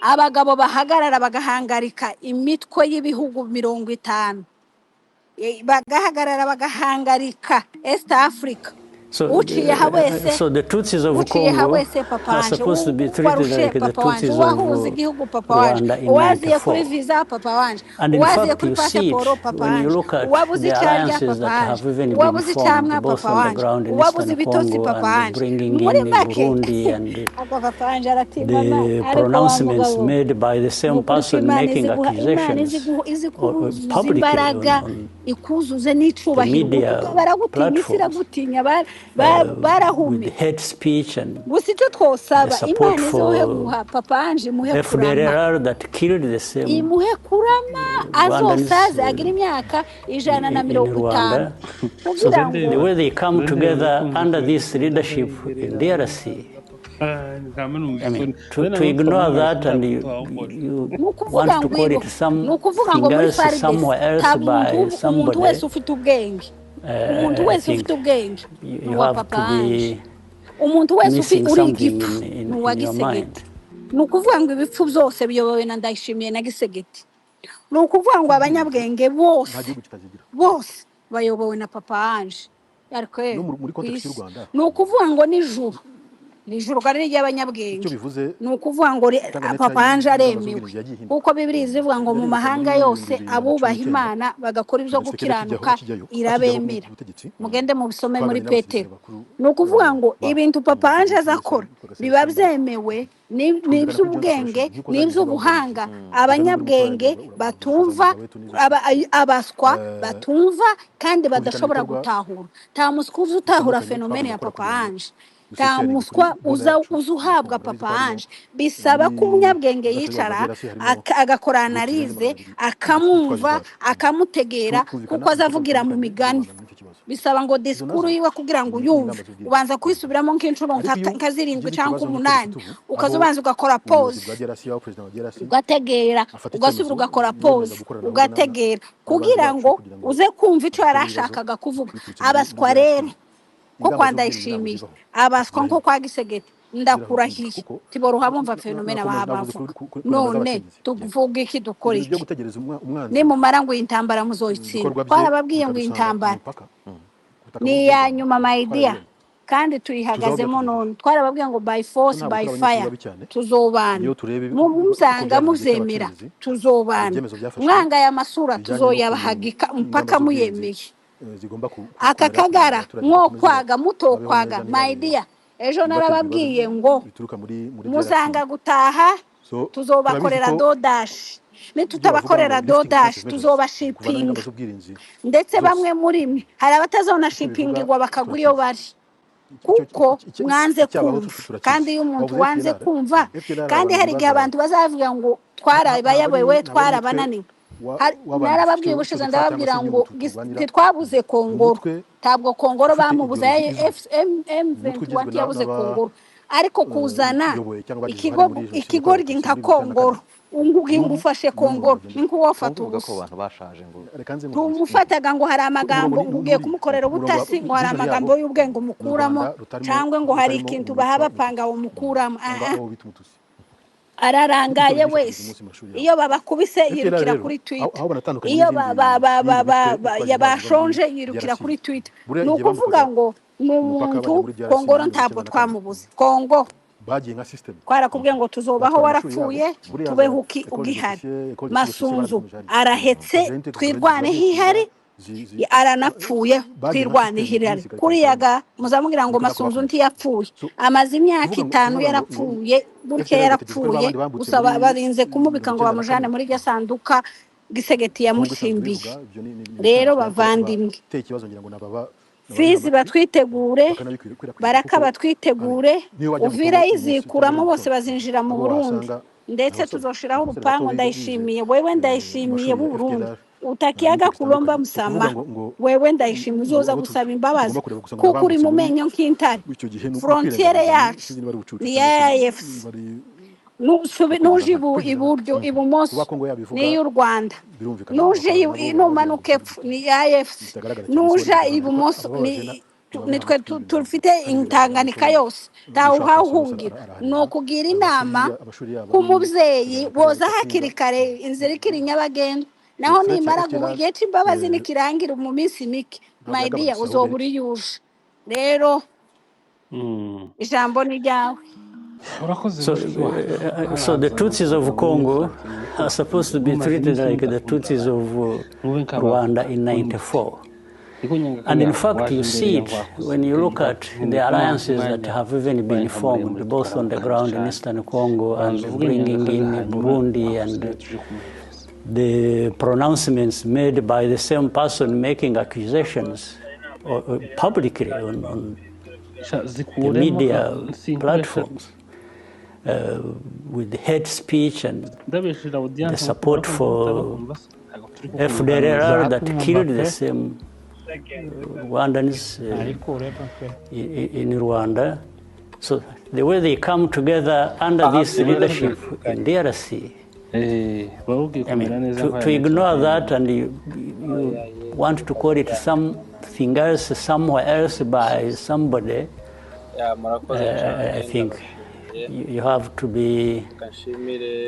Abagabo bahagarara bagahangarika imitwe y'ibihugu 50, bagahagarara bagahangarika East Africa. So, Uciye aha wese, so the Tutsis of uciye aha Congo wese, papa are wanje, supposed to be treated warushe, like the papa wanje, Tutsis of uwahuza igihugu, papa wanje, Rwanda in uwaziye kuri 94. visa, papa wanje, And in uwaziye fact, kuri you see it pasiporo, papa when you wanje, look at uwabuze the icyo arya, alliances papa that wanje, have even been uwabuze formed icyamwa, both papa on the wanje, ground in uwabuze Eastern ibitotsi, Congo papa and wanje. bringing Muri in make, Burundi and ako papa wanje aratimana. the Ariko wa pronouncements mugabo, made by the same ni ukuri ko person Imana making iziguha, Imana accusations izi or kuzuza publicly imbaraga, on ikuzuze the n'icubahiro, media kuko baragutinya, isi platforms iragutinya, with barahumiwe. hate speech and Gusa icyo the twosaba, support Imana izohe for guha papa Ange, imuhe kurama, FDLR that killed the same imuhe kurama, Rwandans azosaze agire imyaka ijana na in mirongo itanu Rwanda. kugira The ngo way they come together under this leadership in DRC, I mean, to ignore that and you Ni ukuvuga want to ngo call ibo it ni ukuvuga something ngo muri else FARDC somewhere else nta by muntu, umuntu somebody, wese ufite ubwenge, umuntu I wese think ufite ubwenge ni you uwa have papa to Ange. be Umuntu wese missing uri something igipfu ni uwa in your mind. Gisegeti. Ni ukuvuga ngo ibipfu byose biyobowe na Ndayishimiye na Gisegeti. Ni ukuvuga ngo abanyabwenge Nta bose gihugu kitazigira. bose bayobowe na papa Ange, ariko No muri ku context y'u isi Rwanda, ni ukuvuga ngo nijoro, nijoro kandi ry'abanyabwenge. Icyo bivuze, Ni ukuvuga ngo cyangwa nature papa Ange y'ingamba aremewe, z'ubwirinzi yagiye ihinduka. Kuko Bibiliya izivuga ngo mu Yarindutse mahanga muri yose bibiri na cumi abubaha n'icyenda, Imana bagakora ibyo Perezida Tshisekedi akijyaho, gukiranuka akijyaho mu irabemera. butegetsi, Mugende mubisome muri twaganiriye n'abasirikare Petero. bakuru Ni ukuvuga ngo babo ibintu papa Ange azakora biba byemewe, ni twumvikana kuri joint iby'ubwenge, operation nk'uko ni zagiye zibaho muri iby'ubuhanga. ejo bundi Abanyabwenge muturage batumva, wetu abaswa batumva kandi twumvikana badashobora ibikorwa gutahura. Nta muswa uza utahura bitandukanye phénomène twagomba ya gukora papa kugira ngo Ange. Nta dusecuringe kuri muswa border uza yacu uza muri uhabwa Congo. Urabizi papa ko harimo Ange. Bisaba ko muri umunyabwenge burasirazuba bwa yicara DRC harimo agakora groupe zirenze analyse, 200 zitwaje akamwumva, intwaro. akamutegera, Twumvikana kuko ibikorwa azavugira mu bitandukanye by'u migani. Rwanda muri icyo kibazo. Bisaba ngo Izo disikuru nazo yiwe kugira ngo ni uyumve, ingamba z'ubwirinzi. Ubanza kuyisubiramo nk'inshuro Ariko iyo nka zirindwi ugize cyangwa ikibazo nk'icyo umunani, dufite ubu, ukaza aho ubanza ugakora ubuyobozi pause, bwa DRC, aho perezida wa DRC ugategera, afata ugasubira icyemezo ugakora yiyemeza pause, gukorana ahubwo ugategera n'abanzi kugira bacu ngo kugira ngo uze kumva icyo yari dukemure ibibazo ashakaga kuvuga. biturutse muri Abaswa DRC, rero ko ingamba kwa z'ubwirinzi ntabwo Ndayishimiye, zivaho, abaswa nko zirahinduka, kwa Gisegeti, zirahinduka, ndakurahiye, kuko tiboroha bumva phénomène nakomeza baba navuze bavuga. kuri ntambara None z'abakenyezi tuvuge iki? Dukora ibintu byo iki? gutegereza umwanzi Nimumara ngo iyi ntambara muzoyitsinda. ibikorwa bye Twarababwiye ngo iyi bikadusanga ku ntambara mupaka, ku butaka ni bw'u iya Rwanda, nyuma, my dear, twarabibonye, kandi tuzi aho tuyihagazemo. byatugejeje. None twarababwiye ngo by So force, ntabwo by turi fire, abanyeshuri babi cyane. tuzobana. Niyo tureba uko Muzanga byagenze muzemera, cy'abakenyezi, tuzobana. ibyemezo byafashwe Mwanga aya masura, bijyanye no ku tuzoyabahagika ngamba mpaka z'ubwirinzi muyemeye. Zigomba Aka kumera kugira ngo kagara abaturage bakomeze mwokwaga babeho mutokwaga, neza, my dear, ejo ntibatezwe ibibazo narababwiye ngo bituruka muri DRC. muzanga gutaha, So turabizi tuzobakorera ko dodashi. ibyo bavuga ngo Nitutabakorera lifting dodashi, defensive measures, kuvanaho tuzobashipinga. ingamba z'ubwirinzi Ndetse zose, bamwe muri mwe hari icyo bivuga abatazonashipingirwa bakagura iyo turakizi. bari, kuko mwanze Icyabaho kumva. turakizi. Kandi iyo umuntu Wavuze wanze FDLR, kumva, FDLR kandi abantu hari igihe bibaza abantu bazavuga ngo ntabwo ari twarabayobewe, ntabwo ari umutwe twarabananiwe. w'abantu dufite Narababwiye icyo ubushize, dupfa cyangwa ndababwira se ngo igihugu turwanira, ntitwabuze ni Kongoro. umutwe Ntabwo Kongoro ufite bamubuze, ideology izwi, ni umutwe M21 ugizwe ntiyabuze Kongoro, ariko kuzana n'abayoboye cyangwa bagize ikigo uruhare muri jenoside yakorewe ikigoryi Abatutsi nka muri 1994. Kongoro, N'ubu ngo ufashe niwo murongo Kongoro ni bagenderaho. nk'uwofata Wowe uvuga ko ubusa. abantu bashaje ngo Reka nze nkubwire Tumufataga ngo hari umurongo amagambo, ni ngo ugiye nuriya kumukorera umurongo wa ubutasi, ngo hari vision amagambo yabo y'ubwenge ni u umukuramo, Rwanda rutarimo cyangwa ngo hari rutarimo ikintu umuntu baha witwa bapanga Umututsi umukuramo. cyangwa Aha uwo bita Umututsi. Ararangaye Nicyo bigisha kugeza wese. umunsi mu mashuri yabo. Iyo babakubise FDLR yirukira rero kuri aho Twitter, aho banatandukanye iyo n'izindi n'iyindi mitwe yitwaje intwaro iva muri bashonje yirukira DRC, kuri Twitter. buriya Ni igihe ukuvuga bambukaga ngo ni umupaka umuntu bajya muri DRC Kongoro muri mirongo ntabwo icyenda na kane, twamubuze. Kongo bagiye nka system, twarakubwiye ngo tuzobaho, batwara amashuri yabo. warapfuye, Buriya za tubeho école ugihari. d'officier, école de sous-officier Masunzu barakomeje hariya, arahetse, za integre twirwaneho bagiye ihari, kuza zi aranapfuye, bagiye nka twirwaneho system ihari. y'igisirikare cya Kuriyaga muzamubwira ngo niko nako Masunzu bakomeje. ntiyapfuye, So amaze imyaka kuvuga ngo 5 kuvuga ngo ngo yarapfuye gutya, FDLR bategereje ko ari yarapfuye babandi bambutse gusa muri barinze kumubika mirongo ngo icyenda na bamujane kane, muri irya sanduka Gisegeti Kongo isanzwe yamushimbiye. ibivuga, ibyo ni Rero ibisanzwe, ariko bavandimwe, abateye ikibazo ngira ngo ni ababa Fizi amatwi batwitegure, bakanabikwirakwiza, Baraka kuko batwitegure, niyo wajya mu Uvira Kongo uyu munsi cyangwa yizikuramo, mu bose gitondo, bazinjira mu abo Burundi, wahasanga ni ndetse abasore, tuzoshiraho abasore bato urupangu. bize Ndayishimiye wewe, mu Ndayishimiye mashuri ya b'Uburundi, FDLR utakiaga n'imiti kulomba itandukanye. So kuvuga msamaha. ngo Wewe Ndayishimiye ngo uzoza abo gusaba imbabazi tugomba kureba gusa ngo kuko uri nabambutse mu muri menyo nk'intare. icyo gihe ni Frontière ukwirengagiza, yacu sinzi niba ari ubucucu ni cyangwa ya se AFC. niba ari Nuje ukwigiza nkana, kwigiza nkana. iburyo, Kuba ibumoso Kongo yabivuga ni iy'u Rwanda, birumvikana, nuje bakaba nabo baba bagira ngo numanuka ikintu epfo ni AFC, kitagaragara cyane, nuja si barigeze ariko ibumoso abababaje ni Ababiha Nitwe amatwi ibintu tufite kandi biragaragara ko Tanganyika yose, ntawe n'ushaka amasomo wese uhahungira. Ni arahareba. ukugira Amashuri inama amashuri yabo ni k'umubyeyi biragaragara boza atiga. Hakiri kare, inzira ikiri nyabagendwa. Naho Threat ya nimara FDLR igihe c'imbabazi nikirangira mu minsi mike, ntabwo my dear, yagabanutse, ahubwo uzobura iyo uje. Rero ijambo ni ryawe. Urakoze So, mushiki wacu. so the Tutsis of Congo are supposed to be treated like the Tutsis of Rwanda in 94. And in fact, you see it when you look at the alliances that have even been formed, both on the ground in Eastern Congo and bringing in Burundi, and the pronouncements made by the same person making accusations publicly on the media platforms with hate speech and the support for FDLR that killed the same Rwandans in Rwanda. So the way they come together under this leadership in DRC, I mean, to ignore that and you want to call it something else somewhere else by somebody, I think you have to be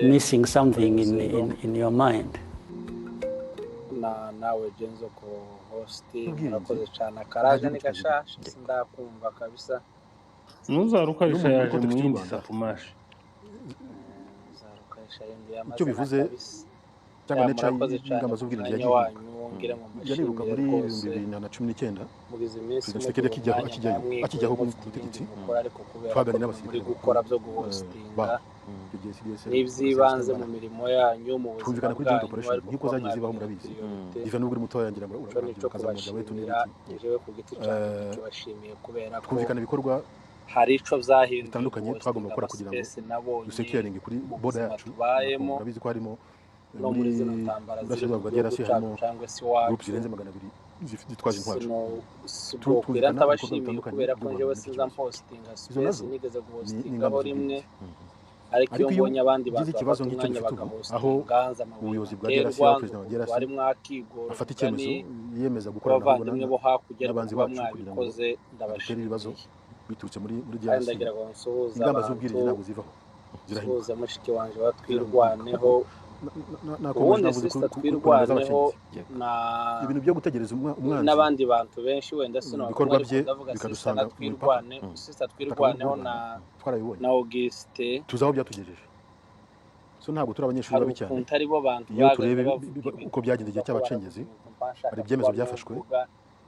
missing something in your mind. Na nawe Genzo ko host, murakoze cyane. Akaraje ni gashasha, sindakumva kabisa. Ntuzarukarisha yaje mu yindi sapumashi. Zarukarisha yindi Icyo bivuze kabisa. cyangwa neca Murakoze cyane y'ingamba ku z'ubwirinzi mwanya yagiye wanyu, wongere mu yaribuka mbashimire muri rwose. 2019, Mugize iminsi Perezida mugira Tshisekedi akijyaho umwanya akijyayo mwamwikuye akijyaho ku mufite ibindi butegetsi, mukora, ariko kubera ko twaganiriye muri n'abasirikare bakuru gukora byo guhostinga babo icyo gihe, CDS n'iby'ibanze mu mirimo yanyu, mu buzima twumvikana kuri joint bwanyu, operation ariko nk'uko kuba zagiye zibaho, mwabigira murabizi. priorité, Iva nubwo uri mutoya, ngira ngo ico nico urabyibuka za moja wetu kubashimira. N'ibiki. Jewe ku giti cyanjye ndikibashimiye kubera ko Twumvikana ibikorwa hari ico vyahinduye bitandukanye twagomba guhostinga gukora kugira ngo ama space nabonye dusecuringe kuri mu border buzima yacu na Congo. tubayemo Murabizi ko harimo no muri muri zino ntambara ziri burasirazuba mu bwa gihugu DRC cacu harimo cyangwa se group iwacu. zirenze 200 zitwaje intwaro. Sibwokwira Twumvikana ibikorwa ntabashimiye bitandukanye kubera ko byo njyewe guhangana n'icyo sinza kibazo. mpostinga Izo space, nazo nigeze ni guhostingaho ingamba rimwe, z'ubwirinzi. Ariko iyo Ariko iyo mbonye abandi ugize bantu ikibazo bafata nk'icyo umwanya dufite ubu, aho bagahostinga, nza amabuye ubuyobozi bwa DRC, baterwa, aho nzi perezida wa ukuntu DRC bari mwakigora afata icyemezo umugani yiyemeza gukorana ahubwo abavandimwe bo hakurya, ariko n'abanzi kuba bacu kugira ngo mwabikoze badutere ibibazo ndabashimiye. biturutse muri Kandi DRC, ndagira ngo nsuhuze ingamba abantu, z'ubwirinzi ntabwo zivaho, zirahinduka. Nsuhuze mushiki wanje Zirahinduka batwirwaneho. kuko nakomeje Ubundi navuze sister ku ntambara twirwaneho z'abacengezi, na ibintu byo gutegereza umwanzi n'abandi bantu benshi, wenda sinabavuma, ibikorwa ariko bye ndavuga sister bikadusanga na mu mipaka, twirwane, sister ubutaka bw'u twirwaneho Rwanda na twarabibonye, na Auguste. Tuzi aho byatugejeje. So ntabwo turi abanyeshuri Hari babi cyane. ukuntu ari bo bantu Iyo bagaga turebe bavuga ibintu uko byagenze igihe nkumva ko baravuga cy'abacengezi, ibintu mba nshaka hari ibyemezo kuba byafashwe nuvuga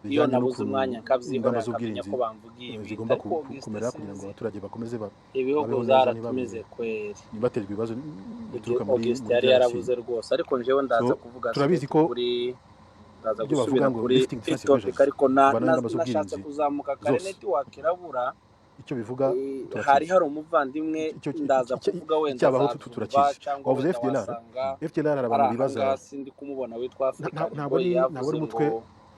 iyo bijyanye nabuze n'ukuntu umwanya nkabyihorera, ingamba nkamenya z'ubwirinzi ko bamvugiye ibintu. zigomba Ariko Auguste kumera kugira ngo sinzi, abaturage bakomeze ibihugu babeho neza, byaratumize kweri. ntibaterwe ibibazo Ibyo bituruka muri Auguste muri yari DRC. yarabuze rwose, ariko njyewe ndaza So kuvuga turabizi straight ko kuri, ndaza ibyo bavuga gusubira ngo kuri lifting defensive topic, measures, ariko kuvanaho ingamba nashatse z'ubwirinzi kuzamuka kare, zose, network irabura. Icyo bivuga Hari turakizi. hari umuvandimwe ndaza kuvuga, wenda Icyabaho azabyumva turakizi. cyangwa Wavuze wenda FDLR. wasanga FDLR hari ari abantu bibaza ahangaha sindi kumubona, witwa African ntabwo Boy, ari ntabwo yavuze ari ngo umutwe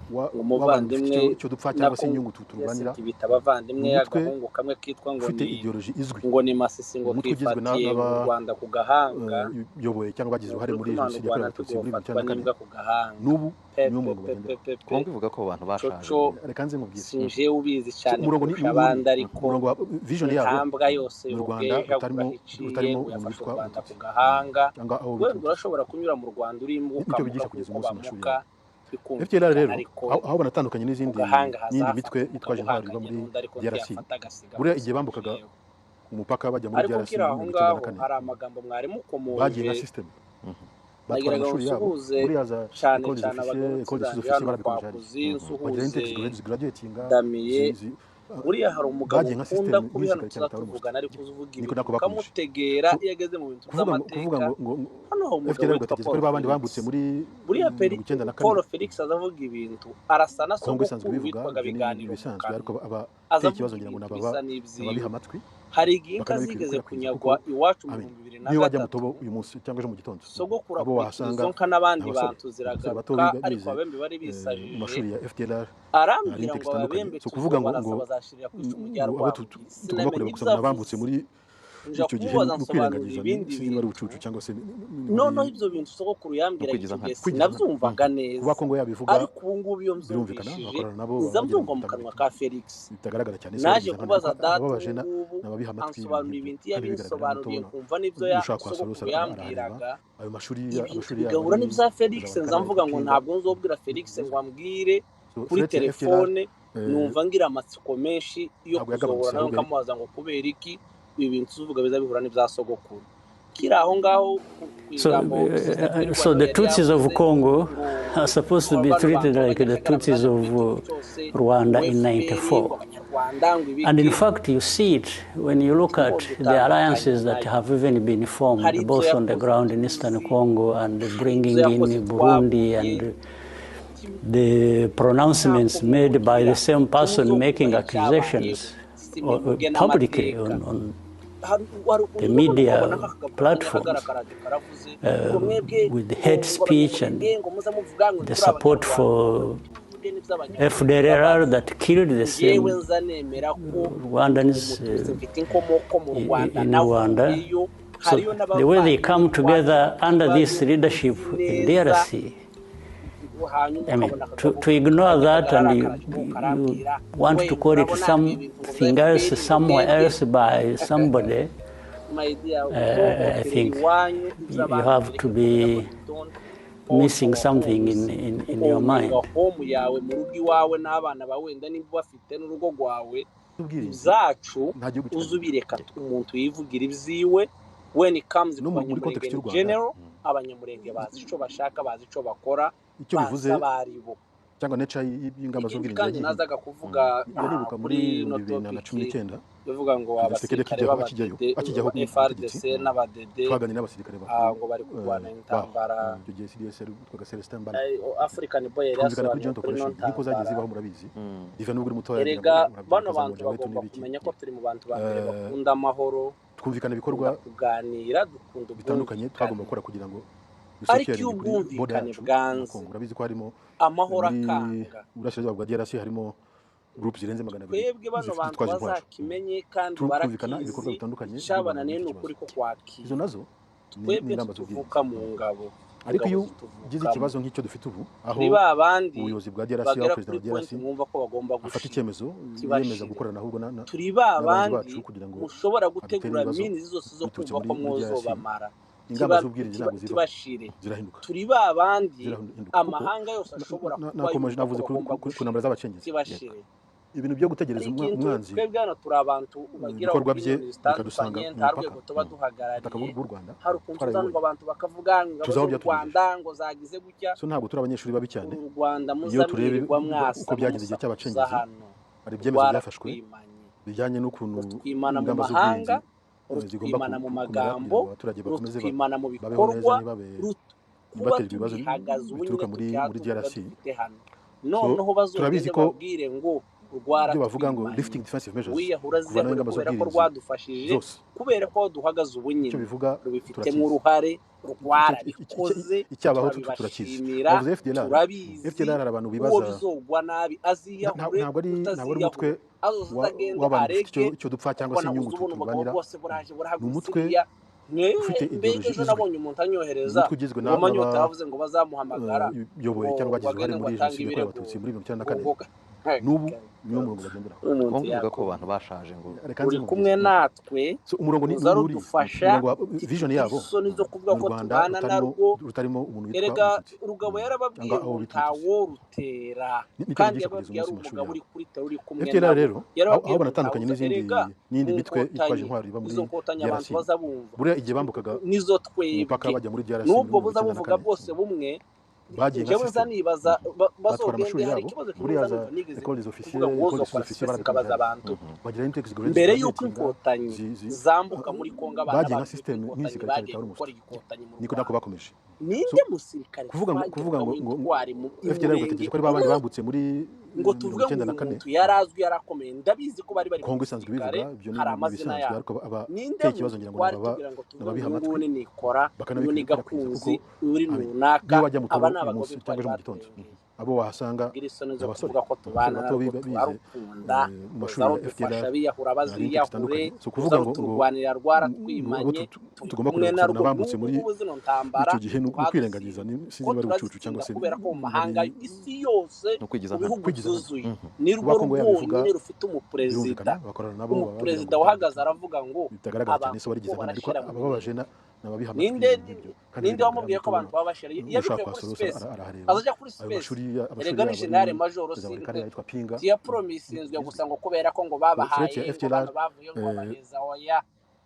w'abantu dufite umuvandimwe icyo dupfa cyangwa se nako inyungu turwanira. bita abavandimwe, Ni umutwe agahungu kamwe kitwa ngo ufite ni ideology izwi, ngo ni Masisi, ngo umutwe ugizwe kifatiye mu Rwanda ku gahanga. n'abayoboye cyangwa bagize Ni uruhare ukuri muri kw'Imana, u jenoside yakorewe Rwanda Abatutsi muri mirongo tugofatwa icyenda na kane. n'imbwa ku gahanga N'ubu pe niwo pe murongo pe pe bagenderaho. pe pe. Kongo ivuga ko abantu bashaje. Coco, Reka nze nkubwire. Sinjewe ubizi So cyane umurongo ni kurusha ni abandi, umwe, ariko umurongo wa vision yabo intambwa yose ni u Rwanda yobweja rutarimo aho iciye rutarimo ngo umuntu yafashe u witwa Rwanda ku Umututsi gahanga. cyangwa aho bita Wenda Umututsi. urashobora kunyura mu Rwanda uri imbwa Nicyo ukamuka bigisha kugeza kuko umunsi mu mashuri bamuka yabo. bikumvikana, FDLR rero ariko aho banatandukanye ku n'izindi gahanga n'indi mitwe hazafata yitwaje umugabo intwaro iba uhanganye muri n'undi, ariko DRC, ntiyafata agasiga buriya gusa igihe bambukaga jewe. umupaka bajya muri Ariko DRC ukiri muri aho 94, ngaho hari amagambo mwari bagiye nka mukomoje, system batwara nagiraga ngo amashuri yabo nsuhuze buriya za cyane école des cyane officiers, abagabo école des zanjye sous-officiers hano barabikomeje hariya, kwakuzi, bagira nsuhuze index graduatinga Damiye. Buriya hari umugabo bagiye nka ukunda system kubi hano nk'igisirikare cya leta tuzatuvugana, ariko uzi uvuga niko ibintu nako bakomeje. ukamutegera So iyo ageze mu bintu kuvuga ngo kuvuga by'amateka. ngo ngo Hano hari umugabo FDLR witwa ugategereza ko Paul ari babandi bambutse Felix. muri Buriya 94. Paul Felix aza avuga ibintu arasa na Kongo isanzwe sogokuru ibivuga, witwaga ibyo ni Biganiro ibisanzwe, Mukano, ariko aza abateye avuga ikibazo ngira ngo ni ibintu bisa n'ibyiwe. ababiha amatwi Hari igihe inka bakanabikwirakwiza zigeze kuko kunyagwa iwacu mu amen bihumbi bibiri na niyo wajya gatatu Mutobo uyu munsi cyangwa ejo mu gitondo, sogokuru abo akurikira wahasanga izo nka n'abandi ni abasore bantu abasore bato ziragaruka, biga ariko bize ababembe bari mu bisajije. mashuri ya FDLR, hari Arambwira index ngo zitandukanye. ababembe So kuvuga ngo tuzobarasa ngo bazashirira ku icumu rya ngo abo Rwabugiri, tugomba sinamenye kureba ibyo gusa ngo nabambutse avuze. muri Nja Icyo gihe kumubaza ni nsobanurira ukwirengagiza, ibindi sinzi niba ari bintu. ubucucu cyangwa se niba Noneho ari ibyo bintu sogokuru yambwiraga Ukwigiza icyo nkana. gihe kwigiza nkana. sinabyumvaga neza, Kuba Kongo yabivuga ariko ubu ngubu iyo birumvikana, mbyumvishije bakorana nabo, nza baba bagira mbyumva ngo mu kanwa ka Felix. bitagaragara cyane, si Naje babigiza nkana, kubaza ariko data ababaje ubu ngubu n'ababiha amatwi ibintu ansobanurira nk'ibyo ibintu kandi bigaragara yabinsobanuriye, n'utabona nkumva n'ibyo ya ushaka kwasura sogokuru wese arahareba. yambwiraga, Ayo mashuri, ibintu amashuri yabo bigahura ari n'ibya Felix. za Nza Bakame mvuga ngo Epinda. ntabwo nzobwira Felix ngo ambwire So kuri threat ya FDLR telefone, numva ngira amatsiko menshi yo ntabwo kuzohora yagabanutse, nawe ahubwo nkamubaza ngo kubera iki ibi bintu tuvuga biza bihura n'ibya sogokuru. Kiri aho ngaho ku So, ijambo Sister so Twirwaneho the yari Tutsis of yavuze Congo ngo are supposed to be bano treated bantu like the b'abanyakagara Tutsis baza of kubita igihugu cyose Rwanda ngo in FPR, ngo 94. abanyarwanda ngo And in ibiki. fact, you see it when you look at the Tugomba alliances that nayo have even been hari formed, ibyo both on the yakoze ground in Eastern tuzi, Congo and hari ibyo bringing yakoze in Burundi twabonye. and the pronouncements Ntako made by the mwogira same person making ntimuzokumva icyabayeho, accusations simivuge publicly n'amateka. on Hari hari the ukuntu ubona media ukabona nk'akagabo kazanye platforms akagaragara karavuze ngo mwebwe with ngo hate ngo speech and abanyamurenge ngo muza muvuga ngo the turi support abanyarwanda, for tuvuge n'iby'abanyamurenge FDLR babazi. that killed the Njyewe same nza nemera ko Rwandans umututsi mfite inkomoko mu Rwanda, in Rwanda. navuyeyo, So hariyo the way they n'abavandimwe come iwacu together under this bakibayo leadership nzi in neza, DRC, hanyuma I mean, ukabona to, akagabo to ignore kajya that and you, kagaragara you karambwira want we to call it murabona ibi bintu ngo bya something else FPR ngo somewhere mwebwe else by somebody, my dear, I uhohotera think iwanyu you iby'abandi have bireke to kuvuga ngo be you don't own missing our something homes. in your Owninga mind. home yawe mu rugo iwawe n'abana bawe wenda nimba ubafite n'urugo rwawe, ubwirinzi ibyacu nta gihugu uze kitagira. ubireka umuntu yivugira ibyiwe. When it comes No ku muri banyamurenge context y'u in Rwanda, general, abanyamurenge bazi ico bashaka, bazi ico bakora, icyo bazi bivuze abaribo. cyangwa nature y'ingamba Ikindi z'ubwirinzi kandi yagiye nazaga ihinduka. kuvuga Njya nibuka muri kuri ino 2019 topiki bivuga ngo Perezida Tshisekedi abasirikare akijyaho akijyayo b'abadede akijyaho ku FRDC butegetsi, n'abadede twaganiriye n'abasirikare bakuru ngo bari kurwana baho intambara. icyo gihe CDS yari witwaga Celestin Mbala, African Boy yari twumvikana kuri yasobanuye joint kuri ino operation nk'uko zagiye ntambara. zibaho, murabizi. Diva nubwo uri mutoya ngira ngo Erega urabyibuka bano za bantu Moja Wetu bagomba n'ibiki. kumenya ko turi mu bantu ba mbere bakunda amahoro, Twumvikana dukunda ibikorwa kuganira, dukunda bitandukanye twagomba ubwumvikane, gukora kugira ngo ariko iyo dusecuringe kuri border ubwumvikane yacu na bwanze Congo. Urabizi ko harimo amahoro muri akanga, burasirazuba bwa DRC harimo group zirenze 200 twebwe bano zifite bantu zitwaje intwaro. bazakimenye kandi Twumvikana ibikorwa barakizi, bitandukanye byo kurwanya icabananiye muri ni iki ukuri kibazo. ko kwakira. Izo nazo ni Twebwe ingamba z'ubwirinzi. ntituvuka mu ngabo, Ariko ingabo iyo ugize zituvukamo. ikibazo nk'icyo dufite ubu, aho Turi ba bandi ubuyobozi bwa DRC, aho bagera perezida kuri wa point DRC mwumva ko bagomba afata gushira, icyemezo yiyemeza tibashire. gukorana ahubwo Turi ba n'abanzi bandi bacu kugira ngo mushobora adutera gutegura ibibazo mini zose zo biturutse kumva muri ko muri DRC. mwozobamara, Ingamba tiba z'ubwirinzi tiba ntabwo zivaho, tibashire. zirahinduka, Turi ba bandi zirahinduka kuko amahanga yose ashobora kuba nakomeje yumva ko navuze bagomba ku gushira, ntambara z'abacengezi. tibashire. Ibintu byo gutegereza Hari ikintu umwanzi twebwe hano turi abantu bagira ibikorwa bye opinion bikadusanga zitandukanye, mu nta mupaka, rwego tuba ubutaka duhagarariye. bw'u Rwanda Hari ukuntu uzanumva twarabibonye, abantu bakavuga ngo ingabo tuzi aho z'u byatugejeje. Rwanda ngo zagize gutya. So ntabwo turi abanyeshuri babi cyane. Uru Rwanda Iyo muza turebe mwirirwa uko mwasama byagenze igihe musakuza cy'abacengezi, hano, hari ibyemezo byafashwe rwaratwimanye, bijyanye n'ukuntu rutwimana mu ingamba mahanga, z'ubwirinzi zigomba rutwimana mu kumera kugira magambo, ngo abaturage bakomeze rutwimana mu babeho neza, bikorwa, ntibabe kuba ntibaterwe ibibazo tugihagaze ubu nyine bituruka muri tukihatunga DRC. dufite hano. So Noneho turabizi bazogende ko babwire ngo ibyo bavuga ngo rwaratwimanye, lifting defensive measures, uwiyahura kuvanaho aziyahura ingamba kubera ko z'ubwirinzi rwadufashije, zose, kubera ko aho duhagaze ubu icyo nyine bivuga rubifitemo turakizi. uruhare, rwarabikoze, Icyabaho turakizi. turabibashimira, Bavuze FDLR, turabizi. FDLR hari abantu Uwo bibaza bizogwa nabi aziyahure, ntabwo ari umutwe utaziyahura azoza agende w'abantu dufite arege, icyo dupfa cyangwa kuko se nabuze inyungu ubona ubugabo turwanira. bwose buraje Ni burahagurutse umutwe iriya. ufite Mbega ideology ejo izwi, nabonye umuntu anyohereza umutwe ugizwe ngo manyota yavuze ngo bazamuhamagara n'abayoboye ngo cyangwa ngo bagize uruhare agende ngo muri atange jenoside yakorewe ibirego abatutsi muri 1994. ngo N'ubu niwo murongo bagenderaho. umuntu Kongo ivuga ko yakora abantu bashaje ngo Reka nze uri kumwe nkubwire. natwe, So umurongo ni uza uri rudufasha, umurongo wa vision tifite yabo isoni zo kuvuga ni ko Rwanda tubana rutarimo narwo. rutarimo umuntu witwa Erega umututsi, Rugabo cyangwa yarababwiye aho ngo bita umututsi. ntaworutera, Nicyo kandi bigisha kugeza yababwiye ari umunsi mu mashuri umugabo yabo. uri kuri tera uri kumwe FDLR nabo, rero aho yarababwiye ngo banatandukanye ntawuza n'izindi erega n'indi mu mitwe itwaje nkotanyi, intwaro iba muri izo nkotanyi abantu DRC. baza bumva Buriya igihe bambukaga nizo umupaka twebwe, bajya muri DRC muri n'ubwo buza buvuga 1994, bwose bumwe. bagiye nka Njyewe nza system, nibaza batwara bazogende amashuri hari yabo. ikibazo kimwe Buriya nza za numva nigeze école des officiers, kuvuga ngo école des wozokora sous-officiers space nkabaza barabikomeje abantu bagira index grades mbere y'uko graduatinga inkotanyi zambuka muri Kongo abana bagiye nka bacu bitwa system inkotanyi nk'igisirikare cya bagiye leta wari gukora umuswa, igikotanyi mu niko nako Rwanda. bakomeje. So Ninde musirikare kuvuga ngo kuvuga twageraga ngo ngo w'intwari mu FDLR Imurenge ugategereza ko ari babandi bambutse muri ngo tuvuge ngo mirongo icyenda uyu na kane, muntu yari azwi yarakomeye, ndabizi ko bari bari mu Kongo isanzwe gisirikare, ibivuga, ibyo ni hari ni amazina ibisanzwe, yabo. ariko Ninde abateye ikibazo muntu ngira ngo twari tugira ngo tuvuge ngo nababiha uyu amatwi nguyu ni Nikora, uyu ni bakanabikwirakwiza, kuko Gakunzi, uyu ni amen runaka, niyo wajya mu aba toro ni uyu abagabo munsi b'intwari cyangwa ejo mu gitondo baturengeye. Abo wahasanga Tugira isoni ni zo abasore, kuvuga ko abasore tubana bato narwo, bize turarukunda, mu ruza mashuri ya rudufasha, FDLR biyahura na link baziyahura, zitandukanye. So ruza kuvuga ngo ruturwanira, abo rwaratwimanye, turi tugomba kumwe kureba gusa narwo n'abambutse n'ubu muri ngubu zino ntambara icyo gihe ni ukwirengagiza, twadutsinda, sinzi ko niba ari ubucucu cyangwa turazitsinda se kubera ko mu niba mahanga ari isi yose No kwigiza mu nkana. bihugu kwigiza nkana. byuzuye nirwo Kuba Kongo yabivuga rwonyine rufite umuperezida, birumvikana, bakorana nabo baba bagira ngo umuperezida wahagaze aravuga ngo bitagaragara cyane abantu se warigize ko nkana, ariko barashira mu abababaje birere. ni ababiha amatwi Ninde ibintu nk'ibyo kandi ninde bigaragara wamubwiye mu ko abantu tubona baba bashira? ushaka Yabikuye kuri kuhasura space, arahareba. azajya kuri Ayo space. mashuri, amashuri Erega ni yabo generale ari majoro, za buri karere yitwa Pinga tiyapromisinzwe bizwi. gusa ngo kubera ko ngo So threat babahaye ya ngo FDLR bano bavuye ngo babaheza, oya,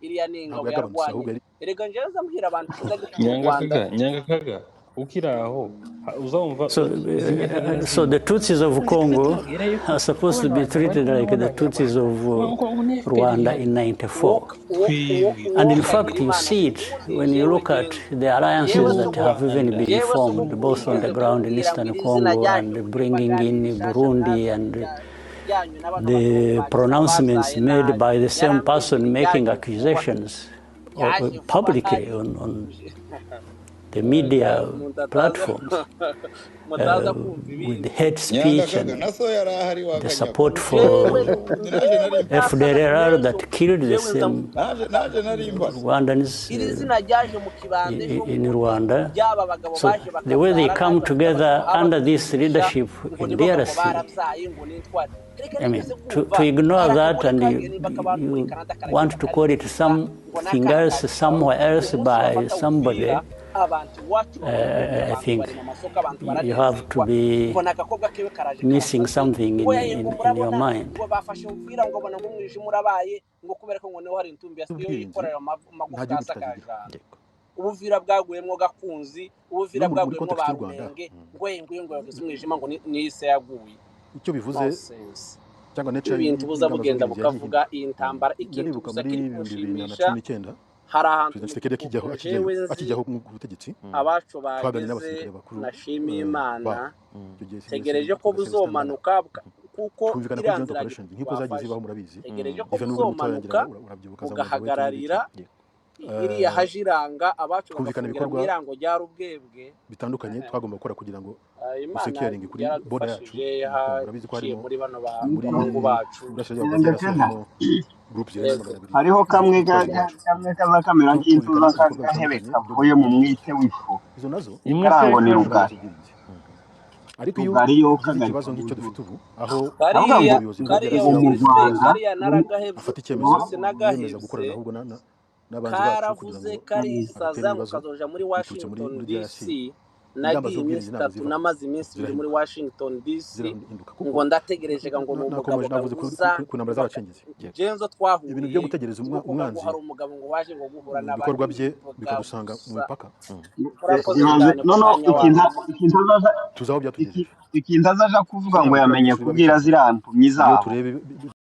iriya ni ntabwo ingabo yagabanutse, ahubwo yarwanye. yari Erega njyewe nzambwira abantu tuza gutuma u Nyanga Rwanda. Kaga, Nyanga Kaga, ukiri aho uzumva So, zimwe na so zimwe the Tutsis of uzi twe Congo tubabwira yuko are supposed to bano be bantu bari treated kumwe like the Tutsis n'abanyarwanda of ngo ni FPR Rwanda ihari in 94. Uwo uwo uwo twibwira And uwo in fact, kagira you Imana see it ubundi when you jewe look at Genzo, the alliances yewe that have sogokuru, even been yewe formed, sogokuru both on the yigeze ground in kumbwira ngo Eastern iri zina Congo ryanyu and muri bringing pagani in rishasha Burundi and ryanyu na bano the bagabo bacu pronouncements babaye made nabi, by the same yarambwiye ngo person making ryaje vuba, accusations ryaje vuba publicly hari on the media umuntu ataza platforms mutaza kumva with ibindi. hate Nyanga speech Kaga and na so yari ahari the wakanyagwa. support for Jewe Naje nari jewe data FDLR Genzo, that killed the jewe nza same naje naje nari mpari. Rwandans iri zina ryaje mu kibande ejo in bundi Rwanda. ry'aba bagabo So baje the way they bakabyara come nabi bafite together abagabo under this babagurisha leadership ngo in nibo ngo DRC, barabyaye ngo n'intwari. Reka I mean, nigeze to kumva ignore hari that akagore and kagiye nimba akabana muri you Canada want karagenda to call it karigenda ngo something n'akana else kagenda somewhere else umunsi by bafata somebody, Uvira abantu iwacu bakababwira I abantu think bari mu masoko abantu you have to baranezerwa be ngo n'agakobwa kiwe karaje missing karasatse something ngo in, yaye ngo in, in your murabona mind. ngo bafashe Uvira ngo bona ngo umwijima urabaye ngo kubera ko ngo niho hari intumbi iyo ubwirinzi yikorera nta amagufwa gihugu hasi kitazigira. akajana ubuvira bwaguyemwo Gakunzi, ubuvira No muri bwaguyemwo context ba y'u Rwanda Rumenge, ngo ye ngo yagize umwijima ngo ni isi yaguye. icyo bivuze Nonsense. cyangwa nature Ibintu buza y'ingamba bugenda z'ubwirinzi yagiye bukavuga ihinduka. iyi ntambara, Njya ikintu nibuka gusa muri kiri 2019 kunshimisha, hari ahantu Perezida Tshisekedi akijyaho mu akijyayo jewe nzi akijyaho ku butegetsi, abacu twaganiriye bageze n'abasirikare bakuru nashimiye babo Imana, icyo gihe tegereje ko Celestin Ntaganda, buzomanuka kuko twumvikana kuri iriya joint nzira operations nk'uko zagiye twafashe zibaho murabizi. tegereje ko Ivan nubwo mutoya ngira buzomanuka ngo urabyibuka za Mwanza Wetu n'ibiki. bugahagararira iriya hajiranga abacu Twumvikana bagafungira mu ibikorwa irango rya Rubwebwe. bitandukanye twagomba gukora kugira ngo Imana dusecuringe kuri border yacu yaradufashije mu Congo. Urabizi ko haciye harimo muri bano muri bahungu bacu. burasirazuba bwa Nyanga DRC Kaga harimo group zirenga Yego. 200 hariho kamwe zitwaje intwaro. kamwe kaza kamera Twumvikana nk'intuza ibikorwa k'agahebe bitandukanye byo kavuye mu mwite w'ifu izo nazo imwe se karango ni Kaga ingamba rugari z'ubwirinzi. Ariko iyo rugari yo ugize kagarika ikibazo nk'icyo dufite ubu aho ndavuga ngo Kariya ubuyobozi bwa kariya DRC ubu mu kuri bwashyizweho Rwanda kariya mu naragahebye afata icyemezo rwose yiyemeza nagahebye gukorana ahubwo n'abanzi bacu kugira karavuze ngo adatera karisaza ngo ibibazo kazoja muri biturutse muri Washington muri DRC. DC. Ingamba Nagiye z'ubwirinzi iminsi ntabwo 3 zivaho, namaze iminsi 2 muri zirahinduka Washington DC zirahinduka ngo kuko ndategereje ngo ni umugabo nakomeje navuze uza ku ntambara z'abacengezi. Genzo Ibintu byo twahuriyeyo gutegereza ngo kuvuga ngo umwanzi hari umugabo ngo waje ngo guhura ibikorwa n'abandi bye vuga bikadusanga mu gusa. mipaka Murakoze ibanze cyane ku no no mwanya ikintu wanyu. ikintu azaza tuzi aho byatugejeje. ikintu azaja kuvuga So ngo ntabwo yamenye turi babi kubwira cyane ziriya mpumyi iyo zabo. tureba